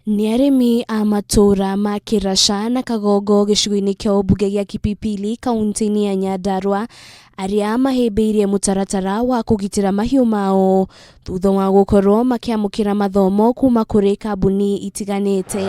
Nĩ arĩmi a matũũra ma Kĩraca na Kagongo gĩcigo-inĩ kĩa ũmbunge gĩa Kipipili kauntĩ-inĩ ya Nyandarua arĩa mahĩmbĩirie mũtaratara wa kũgitĩra mahiũ mao thutha wa gũkorwo makĩamũkĩra mathomo kuma kũrĩ kambuni itiganĩte.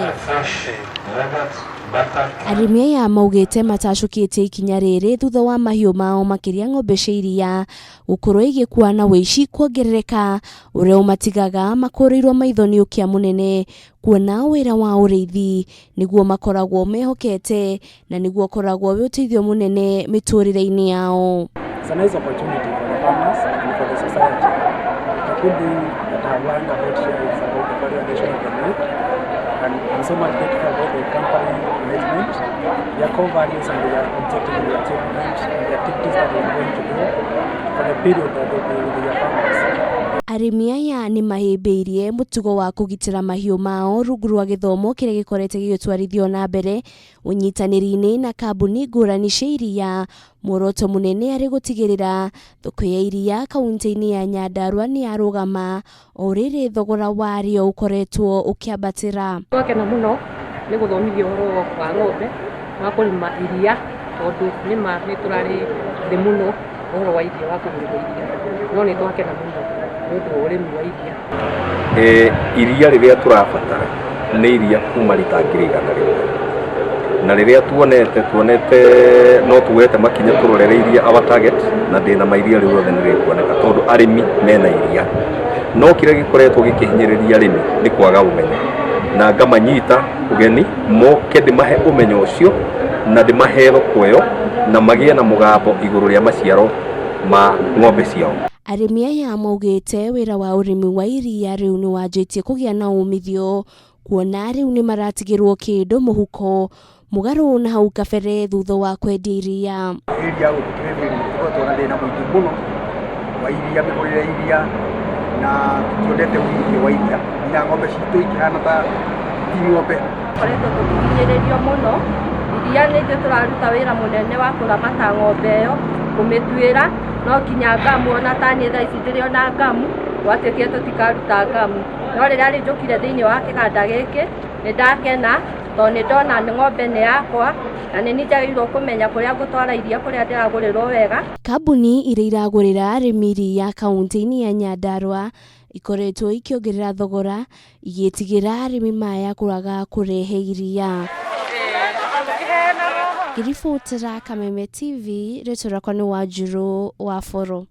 Arĩmi aya maugĩte matacũkĩtie ikinya rĩrĩ thutha wa mahiũ mao makĩria ng'ombe cia iria gũkorwo igĩkua na ũici kuongerereka ũrĩa ũmatigaga makũrĩirwo maitho nĩ ũkĩa mũnene kuona wĩra wa ũrĩithi nĩguo makoragwo mehokete na nĩguo ũkoragwo wĩ ũteithio mũnene mĩtũrĩre-inĩ yao. It's a nice opportunity for the farmers and for the society. The good thing that I've learned about here is about the value addition of the milk. And I'm so much grateful about the company management, their core values and their objective and their achievement and the activities that they are going to do for the period that they'll be with their farmers. Arĩmi aya nĩ mahĩmbĩirie mũtugo wa kũgitĩra mahiũ mao rungu rwa gĩthomo kĩrĩa gĩkorete gĩgĩtwarithio na mbere ũnyitanĩri-inĩ na kambuni ngũrani cia iria, muoroto mũnene arĩ gũtigĩrĩra thoko ya iria kaunti-inĩ ya Nyandarua nĩ yarũgama o rĩrĩ thogora warĩo ũkoretwo ũkĩambatĩra. Twakena mũno nĩ gũthomithio ũhoro wa ng'ombe wa kũrĩma iria tondũ nĩma nĩ tũrarĩ thĩ mũno ũhoro wa iria wa kũgũrĩrwo iria no nĩ twakena mũno nĩ ũndũ wa ũrĩmi wa iria. Iria rĩrĩa tũrabatara nĩ iria kuma rita 100,000 na rĩrĩa tuonete tuonete no tuoete makinya tũrorereirie our target na ndĩna ma iria rĩu rĩothe nĩ rĩkuoneka tondũ arĩmi mena iria no kĩrĩa gĩkoretwo gĩkĩhinyĩrĩria arĩmi nĩ kwaga ũmenyo na ngamanyita ũgeni moke ndĩmahe ũmenyo ũcio na ndĩmahe thoko ĩyo na magĩe na mũgambo igũrũ rĩa maciaro ma ng'ombe ciao. Arĩmi aya maugĩte wĩra wa ũrĩmi wa iria rĩu nĩ wanjĩtie kũgĩa na umithio kuona rĩu nĩ maratigĩrwo kĩndũ mũhuko mũgarũ na hau kabere thutha wa kwendia iria. Area gũkũ Kĩrĩthĩri tũkoretwo na thĩna mũingĩ mũno wa iria, mĩgũrĩre ya iria na tũtionete umithio wa iria, nginya ng'ombe citũ ikĩhana ta ti ng'ombe. Tũkoretwo tũkĩhinyĩrĩrio mũno, iria nĩ ithuĩ tũraruta wĩra mũnene wa kũramata ng'ombe ĩyo, kũmĩtuĩra, no nginya ngamu, ona ta niĩ thaa ici ndĩrĩ ona ngamu, gwatuĩkire tũtikaruta ngamu. No rĩrĩa rĩu njũkire thĩinĩ wa kĩganda gĩkĩ, nĩ ndakena tondũ nĩ ndona ng'ombe nĩ yakwa, na nĩ niĩ njagĩrĩirwo kũmenya kũrĩa ngũtwara iria kũrĩa ndĩragũrĩrwo wega. Kambuni iria iragũrĩra arĩmi iria kaunti-inĩ ya Nyandarua ikoretwo ikĩongerera thogora igĩtigĩra arĩmi maya kwaga kũrehe iria. Ngĩribotera Kameme TV, rĩtwa rĩakwa nĩ Wanjirũ wa Boro.